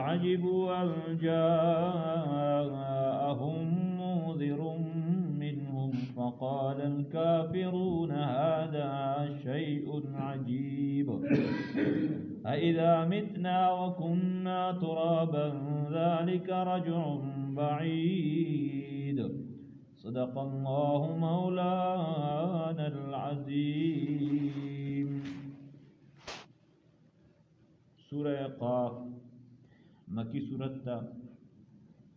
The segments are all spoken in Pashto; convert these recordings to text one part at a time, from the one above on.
عجبوا أن جاءهم منذر منهم فقال الكافرون هذا شيء عجيب. أإذا متنا وكنا ترابا ذلك رجع بعيد. صدق الله مولانا العظيم. سورة قاف مکی سورت تا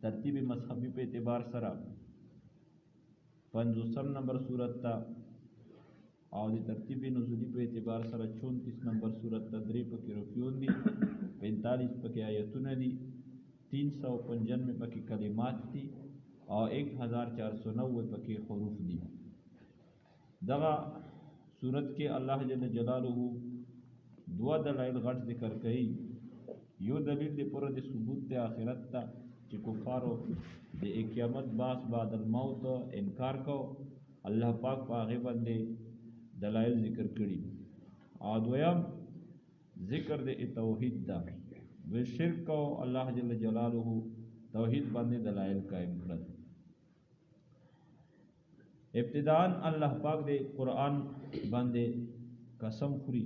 ترتیب مذهبی په اعتبار سره 50 نمبر سورت تا او د ترتیب نزولی په اعتبار سره 34 نمبر سورت تا. 3 پکې رکیون دي، 45 پکې آیتونه دي، 395 پکې کلمات دي او 1490 پکې حروف دي. دغه سورت کې الله جل جلاله دوا دلایل غټ ذکر کوي. یو دلیل دی پوره د ثبوت د آخرت ته چې کفارو د قیامت باس بعد الموت انکار کو، الله پاک په هغې باندې دلایل ذکر کړي. او دویم ذکر د توحید ده، دوی شرک کو، الله جل جلاله توحید باندې دلایل قائم کړل. ابتداءً الله پاک د قرآن باندې قسم خوري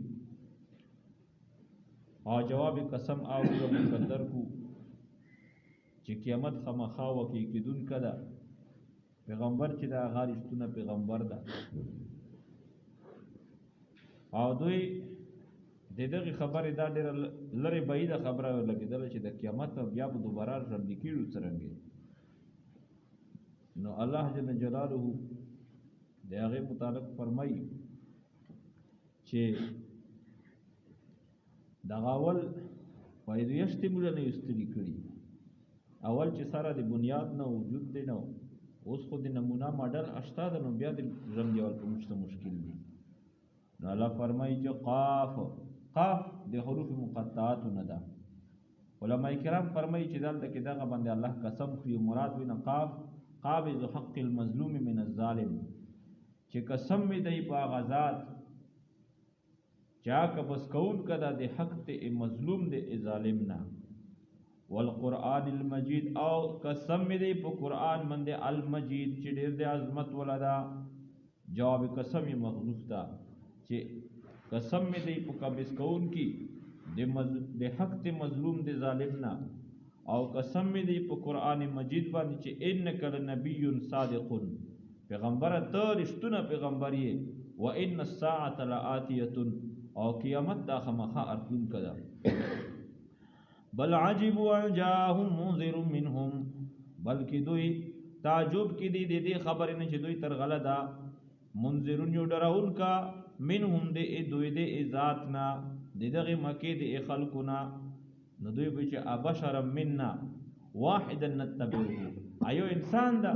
او جواب قسم او مقدر کو چې قیامت خامخا وکي کېدون کده. پیغمبر چې دا هغه رښتونه پیغمبر ده او دوی د دغې خبرې دا ډېره لرې بعیده خبره لګېدله چې د قیامت بیا به دوباره ژوندي کېږو څرنګه. نو الله جل جلاله د هغې متعلق فرمایي چې دغه اول پیدایښت موږ نه یو ستړي کړي. اول چې سره د بنیاد نه وجود دی نه اوس خو د نمونه ماډل اشته ده، نو بیا د ژوند دیول په موږ ته مشکل دي. نو الله فرمایي چې قاف، قاف د حروف مقطعاتو نه ده. علماء کرام فرمایي چې دلته کې دغه باندې الله قسم خوري، مراد وینه قاف قابض حق المظلوم من الظالم، چې قسم مې دی په هغه ذات چا قبض کون کدا د حق ته مظلوم د ظالم نه. والقرآن المجید، او قسم مې دی په قرآن باندې المجید چې ډېر د عظمت ولا ده. جواب قسم یې مخذوف ده چې قسم مې دی په قبض کون کی د حق ته مظلوم د ظالم نه، او قسم مې دی په قرآن مجید باندې چې انک لنبی صادق، پیغمبر ته رښتونه پیغمبر یې، وان الساعة لآتیة، او قیامت دا خامخا ارتلونکه ده. بل عجبوا ان جاءهم منذر منهم، بلکې دوی تعجب کې دي د دې خبرې نه چې دوی تر غله ده. منذرون یو ډراونکه، منهم د دوی د ذات نه، د دغې مکې د خلکو نه. نو دوی به چې ابشرا منا واحدا نتبعه، ایو انسان ده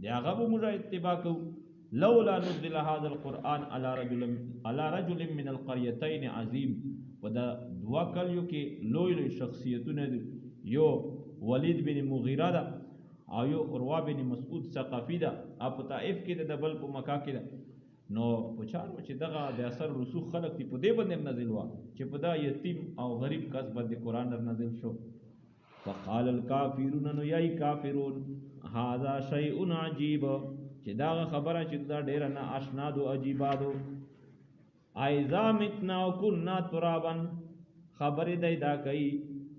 د هغه به موږ اتباع کوو. لولا نزل هذا القرآن على رجل من القريتين عظیم. په دا دوه کلیو کې لوی لوی شخصیتونه دي، یو ولید بن مغیره ده او یو عروه بن مسعود ثقفي ده، او په طائف کې ده، د بل په مکه کې ده. نو په چار و چې دغه د اثر رسوخ خلق دي په دې باندې نازل وه چې په دا یتیم او غریب کس باندې قرآن در نازل شو. فقال الکافرون، نو یای کافرون، هذا شیء عجیب، چې دا خبره چې دا ډېره نه آشنا دو عجیبه دو. ایذا متنا وکنا ترابا، خبرې دی دا کوي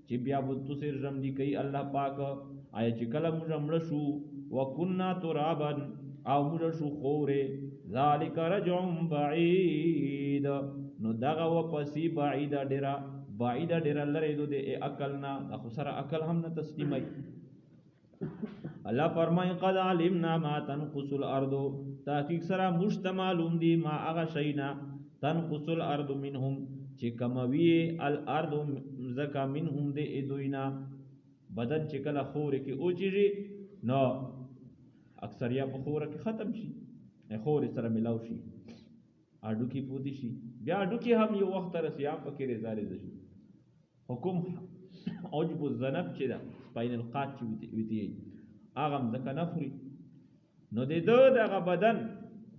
چې بیا به تسر ژوندي کوي الله پاک. آیا چې کله موږ مړه شو، وکنا ترابا، او موږ شو خورې، ذالک رجع بعید، نو دغه واپسی بعیده ډېره، بعیده ډېره لرې دو د عقل نه، دا خو سره عقل هم نه تسلیموي. الله فرمایي قد علمنا ما تنقص الارض، تحقیق سره موږ ته معلوم دي ما هغه شی نه تنقص الارض منهم چې کموي الارض مځکه منهم د دوی نه. بدن چې کله خورې کې اوچېږي نو اکثریا په خوره کې ختم شي، خورې سره ملاو شي، هډوکي پوتې شي، بیا هډوکي هم یو وخت ته رسي هم پکې ریزه ریزه شي. حکم عجب الذنب چې ده سپاینل قات چې ویتي هغه مځکه نه خوري. نو د ده دغه بدن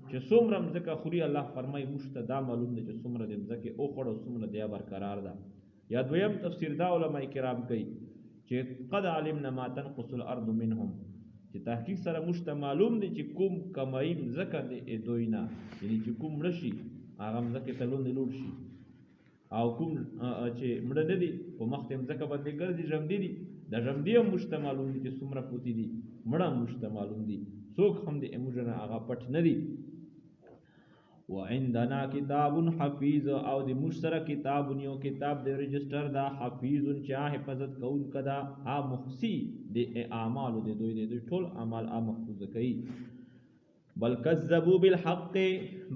چې څومره مځکه خوري، الله فرمایي موږ ته دا معلوم دی چې څومره د مځکې وخوړه او څومره دی برقرار ده. یا دویم تفسیر دا علما کرام کوي چې قد علمنا ما تنقص الارض منهم، چې تحقیق سره موږ ته معلوم دی چې کوم کمایي مځکه د دوی نه، یعنې چې کوم مړه شي هغه مځکې ته لوندې لوړ شي، او کوم چې مړه نه دي په مخ ته مځکه باندې ګرځي ژوندي دي، د ژوندي هم موږ ته معلوم دي چې څومره پوتې دي، مړه هم موږ ته معلوم دي، څوک هم د موږ نه هغه پټ نه دي. وعندنا کتاب حفیظ، او د موږ سره کتاب یو کتاب د رجسټر دا حفیظ چې هغه حفاظت کوونکی ده، هغه محصي د اعمالو د دوی، د دوی ټول اعمال هغه محفوظ کوي. بل کذبوا بالحق،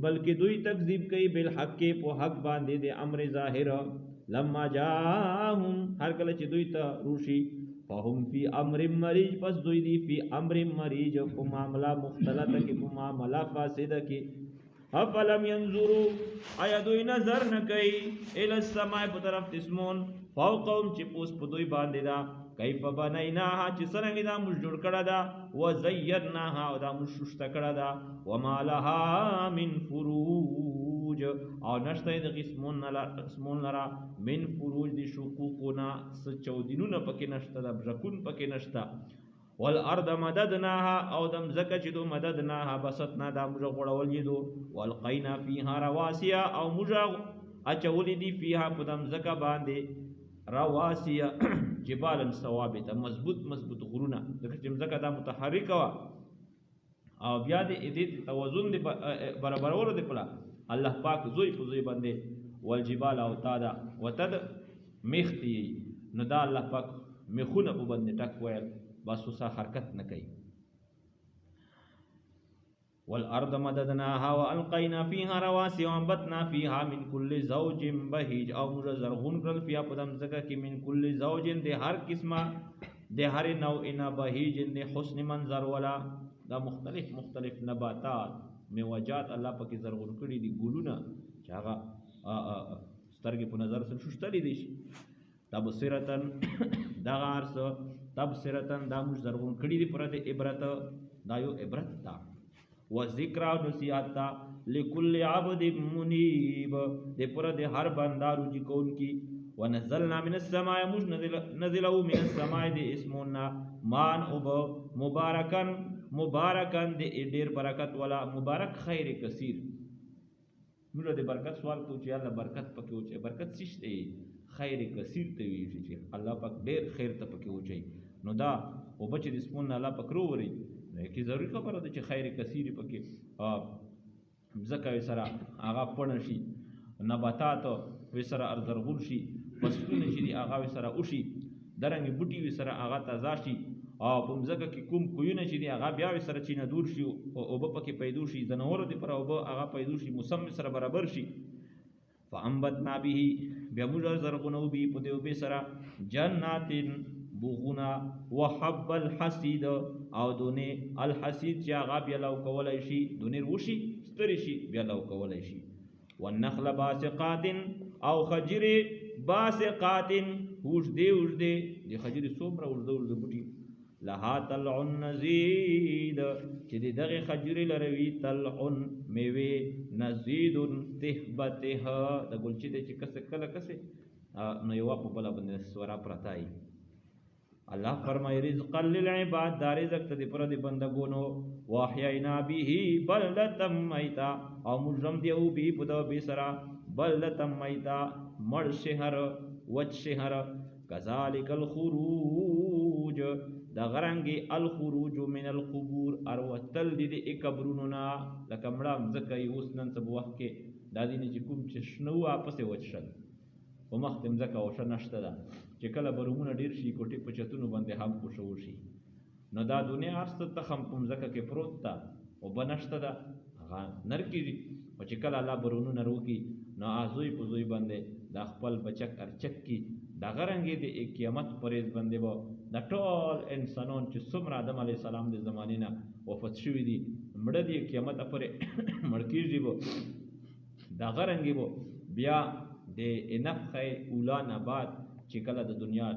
بلکې دوی تکذیب کوي بالحق په حق باندې د امر ظاهر، لما جاءهم هر کله چې دوی ته روشي، فهم فی امر مریج، پس دوی دی فی امر مریج په معامله مختلطه کې، په معامله فاسده کې. افلم ينظروا، آیا دوی نظر نه کوي الی السماء په طرف تسمون، فوقهم چې پوس په دوی باندې ده، کیف بنیناها چې څرنګه دا موږ جوړ کړه ده، وزیناها او دا موږ شوشته کړه ده، وما لها من فروج او نشته د قسمون لره من فروج د شقوقونه، څه چودینونه پکې نشته ده، برکون پکې نشته. والارض مددناها او د مځکه چې دو مددناها بسطنا دا موږ غوړولې دو، والقینا فیها رواسیا او موږ اچولې دي فیها په د مځکه باندې رواسیا جبالا ثوابته، مضبوط مضبوط غرونه، ځکه چې مځکه دا متحرکه وه او بیا د دې توازن د برابرولو د پله الله پاک زوی په زوی باندې والجبال او تا دا وتد میختي، نو دا الله پاک میخونه په باندې ټک ویل، بس اوس حرکت نه کوي. والارض مددناها والقینا فیها رواسي وانبتنا فیها من کل زوج بهیج، او موږ زرغون کړل فیها په دم ځکه کې من کل زوج د هر قسمه د هر نوع نه بهیج د حسن منظر ولا، دا مختلف مختلف نباتات میوجات الله پکې زرغون کړي دي، ګلونه چې هغه سترګې په نظر سره شوشتلې دي شي. تبصرتن دغه هر څه تبصرتن دا موږ زرغون کړي دي پر د عبرت، دا یو عبرت ده، و ذکر او نصیحت ده لکل عبد منیب، د پر د هر بنده رجوع کوونکي. ونزلنا من السماء، موږ نزلو من السماء د اسمونا مان اوب مبارکن، مبارکن د ډیر برکت ولا، مبارک خیر کثیر. موږ د برکت سوال کوو چې الله برکت پکې وچوي، برکت څه شی دی؟ خیر کثیر ته ویل شي چې الله پاک ډیر خیر ته پکې وچوي. نو دا اوبه چې د اسمون نه الله پاک راووري، نو کې ضروري خبره ده چې خیر کثیر پکې مځکه یې سره هغه پڼه شي، نباتات یې سره زرغون شي، فصلونه چې دي هغه یې سره وشي، درنګې بوټي یې سره هغه تازه شي، او په مځکه کې کوم کویونه چې دي هغه بیا یې سره چینه دور شي، اوبه پکې پیدا شي، ځناورو دپاره اوبه هغه پیدا شي، موسم یې سره برابر شي. فانبتنا به، بیا موږ زرغونو به په دې اوبه سره جنات بوغونه، وحب الحصید او دونې الحصید چې هغه بیا لو کولی شي، دونې وشي سترې شي بیا لو کولی شي. والنخل باسقات او خجرې باسقات اوږدې اوږدې، د خجرې څومره اوږده اوږده بوټي، لها طلع نضید چې د دغې خجرې لره وي طلع میوې، نضید تهبته د ګلچې دی چې کسې کله کسې نو یوه په بله باندې سوره پرته وي. الله فرمایي رزقا للعباد، دا رزق ته د پره د بندګونو. واحیینا به بلدة میتا، او موږ هم دی او به په دغه به سره بلدة میتا مړ شهر وچ شهر. کذالک الخروج، دغه رنګې الخروج من القبور، اروتل دي د قبرونو نه، لکه مړه مځکه یې اوس نن سبا وخت کې دا دي چې کوم چې شنه وه پسې وچ شل، په مخ د مځکه اوښه نشته ده چې کله به رومونه ډېر شي کوټې په چتونو باندې هم اوښه وشي. نو دا دنیا هر څه تخم په مځکه کې پروت ده، اوبه نشته ده، هغه نر کېږي. خو چې کله الله برونونه روکي نو هغه زوی په زوی باندې دا خپل بچک ارچک کي. دغه رنګې د قیامت پر ورځ باندې به دا ټول انسانان چې څومره آدم علیه السلام د زمانې نه وفات شوي دي مړه دي، قیامت پورې مړ کېږي به. دغه رنګې به بیا د نفخه اولا نه بعد چې کله د دنیا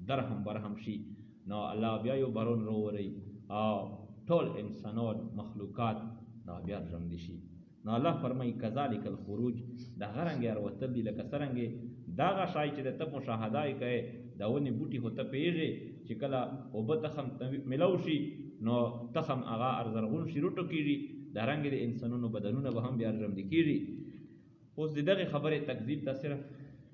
درهم برهم شي نو الله بیا یو بارون راووري او ټول انسانان مخلوقات دا بیا ژوندي شي. نو الله فرمایي کذالک الخروج، دغه رنګې اروتل دي لکه څرنګې دغه شی چې د ته مشاهده یې کوې دا ونې بوټي خو ته پوهېږې چې کله اوبه تخم میلاو شي نو تخم هغه ارزرغون شي، روټو کېږي، دا رنګ د انسانونو بدنونه به هم بیا ژوندي کېږي. اوس د دغې خبرې تکذیب ته صرف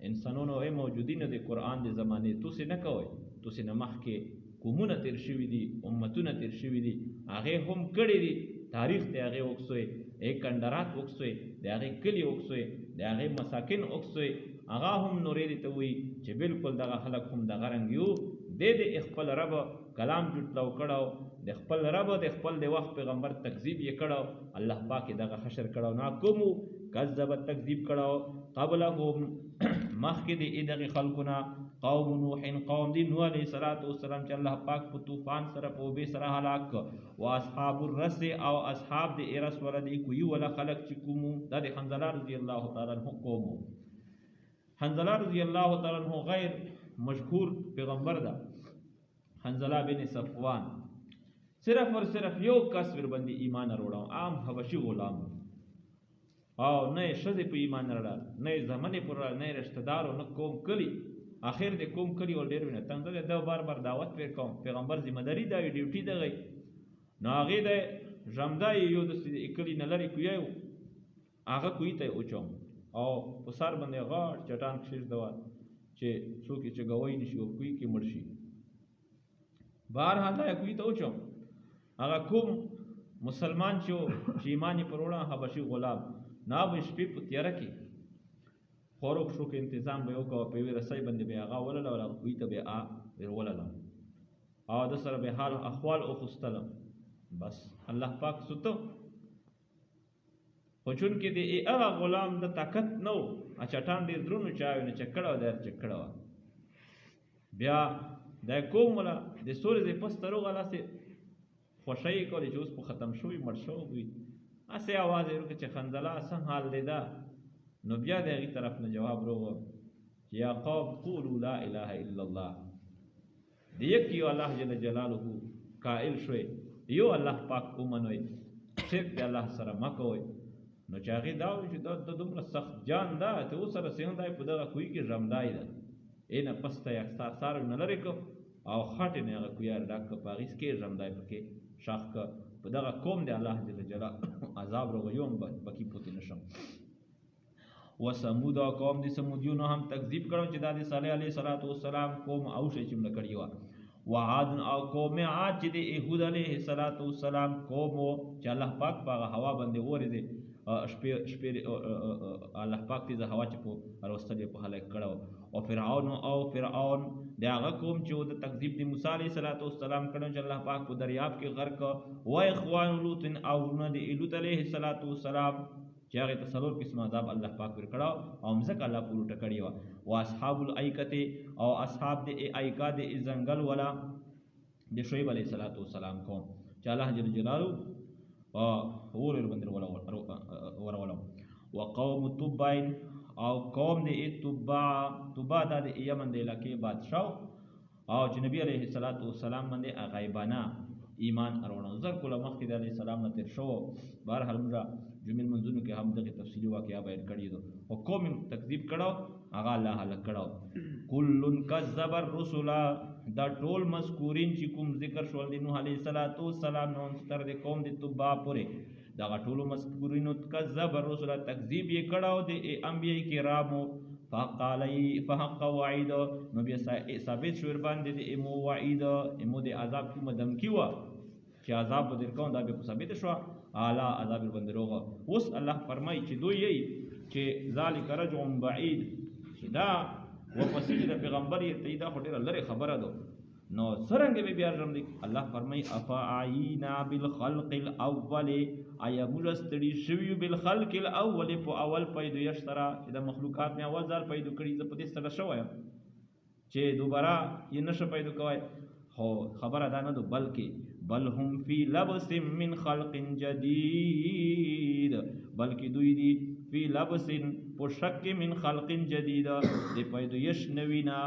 انسانونو ای موجودینو د قرآن د زمانې توسې نه کوئ، توسې نه مخکې قومونه تېر شوي دي، امتونه تېر شوي دي، هغې هم کړي دي، تاریخ ته هغې وکسوئ، ای کنډرات وکسوئ، د هغې کلي وکسوئ، د هغې مساکن وکسوئ، هغه هم نورې دې ته وایي چې بالکل دغه خلک هم دغه رنګ یو دی د خپل رب کلام جوټلو کړو، د خپل رب د خپل د وخت پیغمبر تکذیب یې کړو، الله پاک یې دغه حشر کړو. نا کومو کذب تکذیب کړو قبلهم مخکې د دغې خلکو نه قوم نوح، قوم دی نوح علیه الصلاة والسلام چې الله پاک په طوفان سره په اوبې سره هلاک کړ، و اصحاب الرس او اصحاب د ارس ولا د کوی ولا خلق چې کومو، دا د حنظله رضی الله تعالی عنه قوم. حنظله رضی الله تعالی عنه غیر مشهور پیغمبر ده، حنظله بن صفوان. صرف اور صرف یو کس ور باندې ایمان وروړو، عام حبشي غلام، او نه یې ښځې په ایمان راوړه، نه یې زامنې پر راوړه، نه یې رشته دارو، نه کوم کلي. اخر د کوم کلي ول ډېر وینه تنګ دی، دا بار بار دعوت ور کوم، پیغمبر ذمه داري دا وي، ډیوټي دغه. نو هغې دی ژمدا یې یو داسې کلي نه لرې کوی و، هغه کوی ته یې وچوم او په سر باندې غاټ چټان کښېږدوه چې څوک یې چګوی نه شي او کوی کې مړ شي. بهرحال دا یې کوی ته وچوم. هغه کوم مسلمان چې و چې ایمان یې پر وړه حبشي غلام، نو هغه به شپې په تیاره کې خوراک شوک انتظام به یې وکړ، په یوې رسۍ باندې به یې هغه ولله او هغه کوی ته به یې ور ولله او د سره به یې حال احوال وخوستله. بس الله پاک سوته. خو چونکې د هغه غلام د طاقت نه و، چټان ډېر درونو چاوي نه چکړه وه، دار چکړه وه. بیا دا کوم وله د څو ورځې پس ته روغه داسې خوښۍ یې کولې چې اوس په ختم شوي مړ شوی وي، هسې اواز یې وکړ چې خنځله څه حال دی دا؟ نو بیا د هغې طرف نه جواب روغه چې یا قوم قولوا لا اله الا الله، د یک یو الله جل جلاله قائل شوی، یو الله پاک ومنوئ، شرک د الله سره مه کوئ. نو چې هغې دا وویل چې دا د دومره سخت جان ده چې اوس سره څنګه دی په دغه کوی کې ژمدای ده، ای نه پس ته یې سار سار نه لرې کړ او خټې نه هغه کوی ډک کړ، په هغې کې ژمدای پکې ښخ کړ. په دغه قوم د الله جل جلاله عذاب راغی، یو هم پکې پوتې نه شم. وثمود قوم د ثمودیونو هم تکذیب کړو چې دا د صالح علیه الصلاة والسلام قوم او شی چې مړه کړي وه. وعاد او قوم عاد چې د هود علیه الصلاة والسلام قوم و چې الله پاک په هغه هوا باندې اورېدې، شپې شپې الله پاک تیزه هوا چې په راوستلې په هلاک کړو. او فرعون او فرعون د هغه قوم چې د تکذیب د موسی علیه الصلاة والسلام کړو چې الله پاک په دریاب کې غرق. و اخوان لوط او وروڼه د لوط علیه الصلاة والسلام چې هغې ته څلور قسمه عذاب الله پاک ورکړو او مځکه الله پورې ټکړې وه. و اصحاب الایکة او اصحاب د ایکا د ځنګل ولا د شعیب علیه الصلاة والسلام قوم چې الله جل جلاله اور یې ورباندې ورولو. وقوم تبع او قوم د تبع، تبع دا د یمن د علاقې بادشاه او چې نبی علیه الصلاة والسلام باندې غیبانه ایمان اروړو. زر کله مخکې د علیه السلام نه تېر شو. بهرحال موږ جمعې لمونځونو کې هم دغې تفصیلي واقعه بیان کړې ده. خو قوم یې تکذیب کړو، هغه الله هلاک کړو. کل کذب الرسل، دا ټول مذکورین چې کوم ذکر شول د نوح علیه الصلاة والسلام نه تر د قوم د تبع پورې، دغه ټولو مذکورینو کذب الرسل تکذیب یې کړو د انبیاء کرامو. فحق وعید، نو بیا ثابت شو ورباندې د امو وعید، امو د عذاب کومه دمکي وه چې عذاب به درکوم، دا بیا په ثابت شوه، اعلی عذاب ورباندې روغه. اوس الله فرمایي چې دوی یې چې ذلک رجع بعید، چې دا ورپسې چې د پیغمبر یې ته دا خو ډېره لرې خبره ده، نو څرنګه به بیا ژوند؟ الله فرمایي افعینا بالخلق الاول، آیا موږ ستړي شوي یو بالخلق الاول په اول پیدایښت سره چې دا مخلوقات مې اول ځل پیدا کړي، زه په دې ستړی شوی یم چې دوباره یې نه شم پیدا کوی. خو خبره دا نه ده، بلکې بل هم فی لبس من خلق جدید، بلکې دوی دي فی لبس په شک من خلق جدید د پیدایښت نوي نه.